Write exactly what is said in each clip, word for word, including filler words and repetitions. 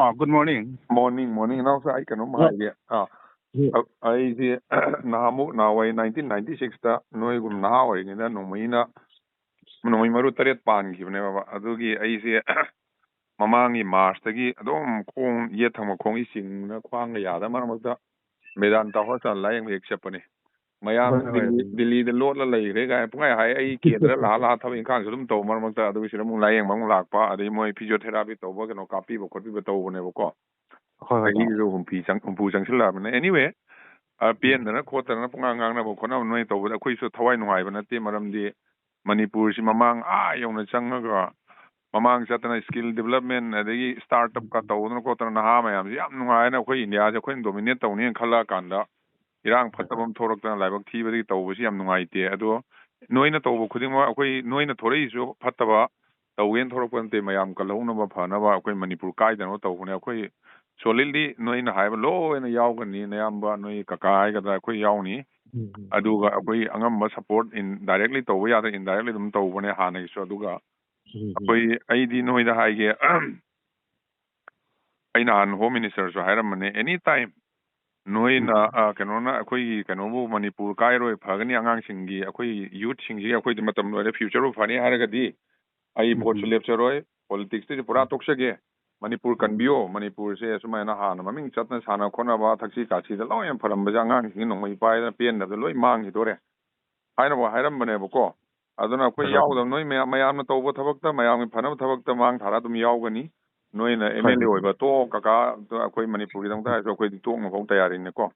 ꯑꯥ, good morning. Morning, morning. ꯏꯅꯥꯎꯁꯥ, ꯑꯩ ꯀꯩꯅꯣꯝ ꯑ, ꯍꯥꯏꯒꯦ꯫ ꯑꯥ, ꯎꯝ, ꯑ-, ꯑꯩꯁꯦ ꯅꯍꯥꯟꯃꯨꯛ ꯅꯍꯥꯟꯋꯥꯏ nineteen ninety six ꯇ ꯅꯣꯏꯒꯨꯝ ꯅꯍꯥ ꯑꯣꯏꯔꯤꯉꯩꯗ ꯅꯣꯡꯃꯩꯅ, ꯅꯣꯡꯃꯩ ꯃꯔꯨ ꯇꯔꯦꯠ ꯄꯥꯟꯈꯤꯕꯅꯦꯕ꯫ ꯑꯗꯨꯒꯤ ꯑꯩꯁꯦ ꯃꯃꯥꯡꯒꯤ March ꯇꯒꯤ ꯑꯗꯨꯝ ꯈꯣꯡ ꯌꯦꯠ ꯊꯪꯕ ꯈꯣꯡꯒꯤ ꯆꯤꯡꯅ ꯈ꯭ꯋꯥꯡꯒ ꯌꯥꯗ ꯃꯔꯛ ꯃꯔꯛꯇ Medanta Hospital ꯂꯥꯏꯌꯦꯡꯕ ꯍꯦꯛ ꯆꯠꯄꯅꯦ꯫ ꯃꯌꯥꯝ ꯍꯣꯏ, ꯍꯣꯏ, ꯗꯤꯜꯂꯤ, ꯎꯝ꯫ ꯗꯤꯜꯂꯤꯗ ꯂꯣꯠꯂ ꯂꯩꯈ꯭ꯔꯦ ꯀꯥꯏꯅ ꯄꯨꯡꯍꯥꯏ ꯍꯥꯏ꯫ ꯑꯩ ꯀꯦꯟꯗ꯭ꯔ ꯂꯥꯛꯑ ꯂꯥꯛꯑ ꯊꯕꯛ ꯏꯪꯈꯥꯡꯁꯨ ꯑꯗꯨꯝ ꯇꯧꯕ, ꯃꯔꯛ ꯃꯔꯛꯇ ꯑꯗꯨꯒꯤ ꯁꯤꯗ ꯑꯃꯨꯛ ꯂꯥꯏꯌꯦꯡꯕ ꯑꯃꯨꯛ ꯂꯥꯛꯄ, ꯑꯗꯩ ꯃꯣꯏ physiotherapy ꯇꯧꯕ, ꯀꯩꯅꯣ ꯀꯥꯞꯄꯤꯕ ꯈꯣꯠꯄꯤꯕ ꯇꯧꯕꯅꯦꯕꯀꯣ꯫ ꯍꯣꯏ, ꯍꯣꯏ, ꯇꯥꯃꯣ꯫ ꯆꯍꯤꯁꯨ ꯍꯨꯝꯐꯨ ꯆꯪ-, ꯍꯨꯝꯐꯨ ꯆꯪꯁꯤꯜꯂꯛꯑꯕꯅꯤꯅ꯫ Anyway, ꯑ, ꯎꯝ꯫ ꯄꯦꯟꯗꯅ ꯈꯣꯠꯇꯅ ꯄꯨꯡꯉꯥꯡ ꯉꯥꯡꯅꯕ ꯈꯣꯠꯅꯕ ꯅꯣꯏ ꯇꯧꯕꯗ ꯑꯩꯈꯣꯏꯁꯨ ꯊꯋꯥꯏ ꯅꯨꯡꯉꯥꯏꯕ ꯅꯠꯇꯦ꯫ ꯃꯔꯝꯗꯤ ꯃꯅꯤꯄꯨꯔꯁꯤ ꯃꯃꯥꯡ ꯑꯥ ꯌꯧꯅ ꯆꯪꯉꯒ ꯃꯃꯥꯡ ꯆꯠꯇꯅ skill development ꯑꯗꯒꯤ startup ꯀ ꯇꯧꯗꯅ ꯈꯣꯠꯇꯅ ꯅꯍꯥ ꯃꯌꯥꯝꯁꯤ ꯌꯥꯝ ꯅꯨꯡꯉꯥꯏꯅ ꯑꯩꯈꯣꯏ ꯏꯟꯗꯤꯌꯥꯁꯦ ꯑꯩꯈꯣꯏꯅ dominate ꯇꯧꯅꯤꯅ ꯈꯜꯂꯛꯑꯀꯥꯟꯗ ꯏꯔꯥꯡ ꯐꯠꯇꯕ ꯑꯃ ꯊꯣꯛꯂꯛꯇꯅ ꯂꯥꯏꯕꯛ ꯊꯤꯕꯗꯒꯤ ꯇꯧꯕꯁꯤ ꯌꯥꯝ ꯅꯨꯡꯉꯥꯏꯇꯦ꯫ ꯑꯗꯣ ꯅꯣꯏꯅ ꯇꯧꯕ ꯈꯨꯗꯤꯡꯃꯛ ꯑꯩꯈꯣꯏ ꯅꯣꯏꯅ ꯊꯣꯔꯛꯏꯁꯨ ꯐꯠꯇꯕ ꯇꯧꯒꯦꯅ ꯊꯣꯔꯛꯄ ꯅꯠꯇꯦ, ꯃꯌꯥꯝ ꯀꯜꯍꯧꯅꯕ ꯐꯅꯕ ꯑꯩꯈꯣꯏ ꯃꯅꯤꯄꯨꯔ ꯀꯥꯏꯗꯅꯕ ꯇꯧꯕꯅꯦ꯫ ꯑꯩꯈꯣꯏ solidly ꯅꯣꯏꯅ ꯍꯥꯏꯕ ꯂꯣꯏꯅ ꯌꯥꯎꯒꯅꯤ, ꯅꯌꯥꯝꯕ ꯅꯣꯏ ꯀꯀꯥ ꯍꯥꯏꯒꯗ꯭ꯔꯥ ꯑꯩꯈꯣꯏ ꯌꯥꯎꯅꯤ꯫ ꯎꯝ, ꯎꯝ, ꯑꯗꯨꯒ ꯑꯩꯈꯣꯏ ꯑꯉꯝꯕ support in directly ꯇꯧꯕ ꯌꯥꯗ꯭ꯔꯥ indirectly ꯑꯗꯨꯝ ꯇꯧꯕꯅꯦ ꯍꯥꯟꯅꯒꯤꯁꯨ꯫ ꯑꯗꯨꯒ ꯎꯝ, ꯎꯝ꯫ ꯑꯩꯈꯣꯏ, ꯑꯩꯗꯤ ꯅꯣꯏꯗ ꯍꯥꯏꯒꯦ, ꯑꯩ ꯅꯍꯥꯟ Home Minister ꯁꯨ ꯍꯥꯏꯔꯝꯕꯅꯦ, any time ꯅꯣꯏꯅ, ꯎꯝ꯫ ꯑ, ꯀꯩꯅꯣꯅ ꯑꯩꯈꯣꯏꯒꯤ ꯀꯩꯅꯣꯕꯨ ꯃꯅꯤꯄꯨꯔ ꯀꯥꯏꯔꯣꯏ ꯐꯒꯅꯤ, ꯑꯉꯥꯡꯁꯤꯡꯒꯤ, ꯑꯩꯈꯣꯏ youth ꯁꯤꯡꯁꯤꯒꯤ ꯑꯩꯈꯣꯏꯗꯤ ꯃꯇꯝ ꯂꯣꯏꯔꯦ, future ꯕꯨ ꯐꯅꯤ ꯍꯥꯏꯔꯒꯗꯤ ꯑꯩ ꯎꯝ, vote ꯁꯨ ꯎꯝ꯫ ꯂꯦꯞꯆꯔꯣꯏ, politics ꯇꯩꯁꯨ ꯄꯨꯔꯥ ꯎꯝ꯫ ꯇꯣꯛꯆꯒꯦ꯫ ꯃꯅꯤꯄꯨꯔ ꯎꯝ꯫ ꯀꯟꯕꯤꯌꯣ, ꯃꯅꯤꯄꯨꯔꯁꯦ ꯁꯨꯃꯥꯏꯅ ꯍꯥꯟꯅ ꯃꯃꯤꯡ ꯆꯠꯅ ꯁꯥꯟꯅ ꯈꯣꯠꯅꯕ, ꯊꯛꯁꯤ ꯈꯥꯁꯤꯗ ꯂꯣꯏꯅ ꯐꯔꯝꯕꯁꯦ ꯑꯉꯥꯡꯁꯤꯡꯁꯤ ꯅꯣꯡꯃꯩ ꯄꯥꯏꯗꯅ ꯄꯦꯟꯗꯕꯗ ꯂꯣꯏ ꯃꯥꯡꯈꯤꯗꯣꯔꯦ ꯍꯥꯏꯅꯕ ꯍꯥꯏꯔꯝꯕꯅꯦꯕꯀꯣ꯫ ꯑꯗꯨꯅ ꯑꯩꯈꯣꯏ ꯍꯣꯏ, ꯍꯣꯏ꯫ ꯌꯥꯎꯗꯕ ꯅꯣꯏ ꯃꯌꯥꯝ, ꯃꯌꯥꯝꯅ ꯇꯧꯕ ꯊꯕꯛꯇ, ꯃꯌꯥꯝꯒꯤ ꯐꯅꯕ ꯊꯕꯛꯇ ꯃꯥꯡ ꯊꯥꯔ ꯑꯗꯨꯝ ꯌꯥꯎꯒꯅꯤ꯫ ꯅꯣꯏꯅ ꯍꯣꯏ, M L A ꯍꯣꯏ꯫ ꯑꯣꯏꯕ ꯇꯣꯛꯑꯣ ꯀꯀꯥ, ꯑꯗꯣ ꯑꯩꯈꯣꯏ ꯃꯅꯤꯄꯨꯔꯒꯤꯗꯃꯛꯇ ꯍꯥꯏꯔꯁꯨ ꯑꯩꯈꯣꯏꯗꯤ ꯇꯣꯛꯅꯐꯥꯎ ꯇꯌꯥꯔꯤꯅꯤꯀꯣ꯫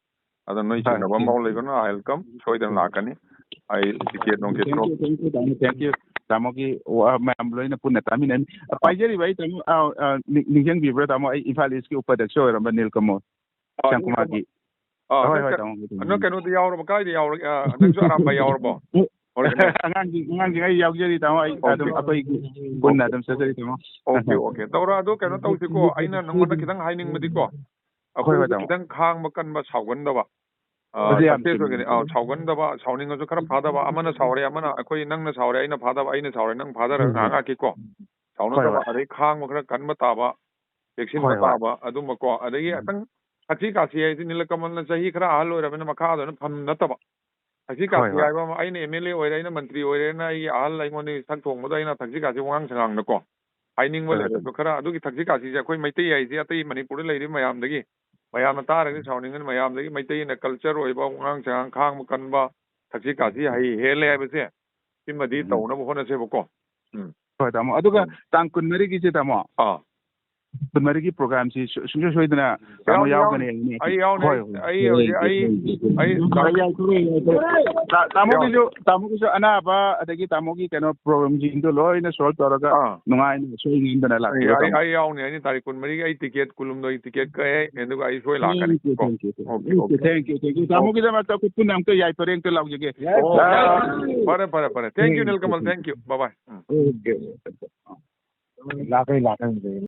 ꯑꯗꯣ ꯅꯣꯏ ꯍꯣꯏ, ꯆꯤꯡꯅꯕ ꯑꯃꯐꯥꯎ ꯂꯩꯒꯅꯨ, I will come, ꯁꯣꯏꯗꯅ ꯂꯥꯛꯀꯅꯤ꯫ ꯑꯩ ticket ꯅꯨꯡꯀꯦꯠ Thank you, thank you, ꯇꯥꯃꯣ, thank you꯫ ꯇꯥꯃꯣꯒꯤ ꯋꯥ ꯃꯌꯥꯝ ꯂꯣꯏꯅ ꯄꯨꯟꯅ ꯇꯥꯃꯤꯟꯅꯅꯤ꯫ ꯑ, ꯄꯥꯏꯖꯔꯤꯕ ꯑꯩ ꯇꯥꯃꯣ, ꯑ, ꯑ, ꯅꯤꯡ-, ꯅꯤꯡꯁꯤꯡꯕꯤꯕ꯭ꯔꯥ ꯇꯥꯃꯣ? ꯑꯩ ꯏꯝꯐꯥꯜ ꯏꯁꯀꯤ ꯎꯄꯥꯙ꯭ꯌꯛꯁ ꯑꯣꯏꯔꯝꯕ ꯅꯤꯜꯀꯃꯣꯜ ꯑꯥ, ꯁ꯭ꯌꯥꯝꯀꯨꯃꯥꯔꯒꯤ꯫ ꯑꯥ, ꯍꯣꯏ, ꯅꯪ ꯍꯣꯏ, ꯀꯩ-, ꯇꯥꯃꯣ, ꯍꯣꯏ, ꯇꯥꯃꯣ꯫ ꯅꯪ ꯀꯩꯅꯣꯗ ꯌꯥꯎꯔꯕ? ꯀꯥꯏꯗ ꯌꯥꯎꯔꯒꯦ? ꯑꯥ, ꯅꯪꯁꯨ ꯑꯔꯥꯝꯕꯥꯏ ꯌꯥꯎꯔꯕꯣ? Original? ꯑꯉꯥꯡꯁꯤꯡ, ꯑꯉꯥꯡꯁꯤꯡ ꯑꯩ ꯌꯥꯎꯖꯔꯤ ꯇꯥꯃꯣ, ꯑꯩ ꯑꯗꯨꯝ Okay. ꯑꯩꯈꯣꯏ ꯄꯨꯟꯅ Okay. ꯑꯗꯨꯝ ꯆꯠꯆꯔꯤ ꯇꯥꯃꯣ꯫ Okay, okay. ꯇꯧꯔꯣ, ꯑꯗꯨ ꯀꯩꯅꯣ ꯇꯧꯁꯤꯀꯣ, ꯑꯩꯅ ꯅꯪꯉꯣꯟꯗ ꯈꯤꯇꯪ ꯍꯥꯏꯅꯤꯡꯕꯗꯤꯀꯣ, ꯍꯣꯏ, ꯍꯣꯏ, ꯑꯩꯈꯣꯏꯁꯨ ꯇꯥꯃꯣ꯫ ꯈꯤꯇꯪ ꯈꯥꯡꯕ ꯀꯟꯕ, ꯁꯥꯎꯒꯟꯗꯕ, ꯑ, ꯑꯗꯨ ꯌꯥꯝ success ꯆꯨꯝꯃꯤ꯫ ꯑꯣꯏꯒꯅꯤ꯫ ꯑ, ꯁꯥꯎꯒꯟꯗꯕ, ꯁꯥꯎꯅꯤꯡꯉꯁꯨ ꯈꯔ ꯐꯥꯗꯕ, ꯑꯃꯅ ꯁꯥꯎꯔꯦ, ꯑꯃꯅ, ꯑꯩꯈꯣꯏ ꯅꯪꯅ ꯁꯥꯎꯔꯦ, ꯑꯩꯅ ꯐꯥꯗꯕ, ꯑꯩꯅ ꯁꯥꯎꯔꯦ, ꯅꯪ ꯐꯥꯗꯔꯒ ꯎꯝ꯫ ꯉꯥꯡꯉꯛꯀꯦꯀꯣ꯫ ꯍꯣꯏ, ꯁꯥꯎꯅꯗꯕ, ꯍꯣꯏ꯫ ꯑꯗꯩ ꯈꯥꯡꯕ ꯈꯔ ꯀꯟꯕ ꯇꯥꯕ, ꯆꯦꯛꯁꯤꯟꯕ ꯍꯣꯏ, ꯍꯣꯏ꯫ ꯇꯥꯕ ꯑꯗꯨꯝꯕꯀꯣ꯫ ꯑꯗꯒꯤ ꯎꯝ꯫ ꯈꯤꯇꯪ ꯊꯛꯁꯤ ꯈꯥꯁꯤ ꯍꯥꯏꯁꯤ ꯅꯤꯂꯀꯃꯜꯅ ꯆꯍꯤ ꯈꯔ ꯑꯍꯜ ꯑꯣꯏꯔꯕꯅꯤꯅ ꯃꯈꯥꯗꯅ ꯐꯝ ꯅꯠꯇꯕ꯫ ꯊꯛꯁꯤ ꯍꯣꯏ, ꯈꯥꯁꯤ ꯍꯣꯏ꯫ ꯍꯥꯏꯕ ꯑꯃ, ꯑꯩꯅ M L A ꯑꯣꯏꯔꯦ, ꯑꯩꯅ ꯃꯟꯇ꯭ꯔꯤ ꯑꯣꯏꯔꯦꯅ ꯑꯩꯒꯤ ꯑꯍꯜ ꯑꯩꯉꯣꯟꯗꯒꯤ ꯁꯛ ꯊꯣꯡꯕꯗꯣ ꯑꯩꯅ ꯊꯛꯁꯤ ꯈꯥꯁꯤ ꯋꯥꯉꯥꯡ ꯁꯉꯥꯡꯗꯀꯣ ꯍꯥꯏꯅꯤꯡꯕ ꯍꯣꯏ, ꯍꯣꯏ꯫ ꯂꯩꯔꯁꯨ ꯈꯔ ꯑꯗꯨꯒꯤ ꯊꯛꯁꯤ ꯈꯥꯁꯤꯁꯦ ꯑꯩꯈꯣꯏ ꯃꯩꯇꯩ ꯍꯥꯏꯁꯦ ꯑꯇꯩ ꯃꯅꯤꯄꯨꯔꯗ ꯂꯩꯔꯤꯕ ꯃꯌꯥꯝꯗꯒꯤ, ꯃꯌꯥꯝꯅ ꯇꯥꯔꯒꯗꯤ ꯁꯥꯎꯅꯤꯡꯒꯅꯤ, ꯃꯌꯥꯝꯗꯒꯤ ꯃꯩꯇꯩꯅ culture ꯑꯣꯏꯕ ꯋꯥꯉꯥꯡ ꯁꯉꯥꯡ ꯈꯥꯡꯕ ꯀꯟꯕ, ꯊꯛꯁꯤ ꯈꯥꯁꯤ ꯍꯩ ꯍꯦꯜꯂꯦ ꯍꯥꯏꯕꯁꯦ ꯁꯤꯃꯗꯤ ꯎꯝ꯫ ꯇꯧꯅꯕ ꯍꯣꯠꯅꯁꯦꯕꯀꯣ꯫ ꯎꯝ꯫ ꯍꯣꯏ, ꯇꯥꯃꯣ꯫ ꯑꯗꯨꯒ ꯎꯝ꯫ ꯇꯥꯡ ꯀꯨꯟꯃꯔꯤꯒꯤꯁꯦ, ꯇꯥꯃꯣ꯫ ꯑꯥ꯫ ꯀꯨꯟꯃꯔꯤꯒꯤ programꯁꯤ ꯁꯨ-, ꯁꯨꯡꯁꯣꯏ ꯁꯣꯏꯗꯅ ꯇꯥꯃꯣ ꯌꯥꯎꯅꯤ, ꯌꯥꯎꯒꯅꯤ ꯌꯥꯎꯅꯤ꯫ ꯍꯥꯏꯅꯦ꯫ ꯑꯩ ꯌꯥꯎꯅꯤ, ꯍꯣꯏ, ꯑꯩ, ꯍꯣꯏ꯫ ꯑꯩ ꯍꯧꯖꯤꯛ, ꯑꯩ, ꯑꯩ ꯌꯥꯏ, ꯌꯥꯏ, ꯌꯥꯏ꯫ ꯇꯥ-, ꯇꯥꯃꯣꯒꯤꯁꯨ, ꯇꯥꯃꯣꯒꯤꯁꯨ ꯑꯅꯥꯕ, ꯑꯗꯒꯤ ꯇꯥꯃꯣꯒꯤ ꯀꯩꯅꯣ problemꯁꯤꯡꯗꯣ ꯂꯣꯏꯅ solve ꯇꯧꯔꯒ ꯑꯥ꯫ ꯅꯨꯡꯉꯥꯏꯅ ꯁꯣꯏ ꯉꯥꯝꯗꯅ ꯑꯩ, ꯂꯥꯛꯄꯤꯔꯣ, ꯑꯩ, ꯇꯥꯃꯣ꯫ ꯑꯩ ꯌꯥꯎꯅꯤ, ꯑꯩꯅꯤ ꯇꯥꯔꯤꯛ ꯀꯨꯟꯃꯔꯤꯒꯤ ꯑꯩ ticket ꯀꯨꯟꯍꯨꯝꯗꯣꯏ ticket ꯀꯛꯑꯦ, ꯑꯗꯨꯒ ꯑꯩ ꯁꯣꯏ ꯂꯥꯛꯀꯅꯤ꯫ Thank you, thank you, thank you꯫ Okay, okay꯫ Thank you, thank you꯫ ꯇꯥꯃꯣꯒꯤꯗꯃꯛꯇ ꯑꯩꯈꯣꯏ ꯄꯨꯟꯅ ꯑꯝꯇ ꯌꯥꯏꯐꯔꯦ ꯑꯝꯇ ꯂꯥꯎꯖꯒꯦ꯫ ꯑꯣ, ꯑꯥ꯫ ꯐꯔꯦ, ꯐꯔꯦ, ꯐꯔꯦ꯫ Thank you, ꯅꯤꯜꯀꯃꯜ, thank you꯫ Bye bye꯫ Um. Okay꯫ ꯂꯥꯛꯀꯅꯤ, ꯂꯥꯛꯀꯅꯤ꯫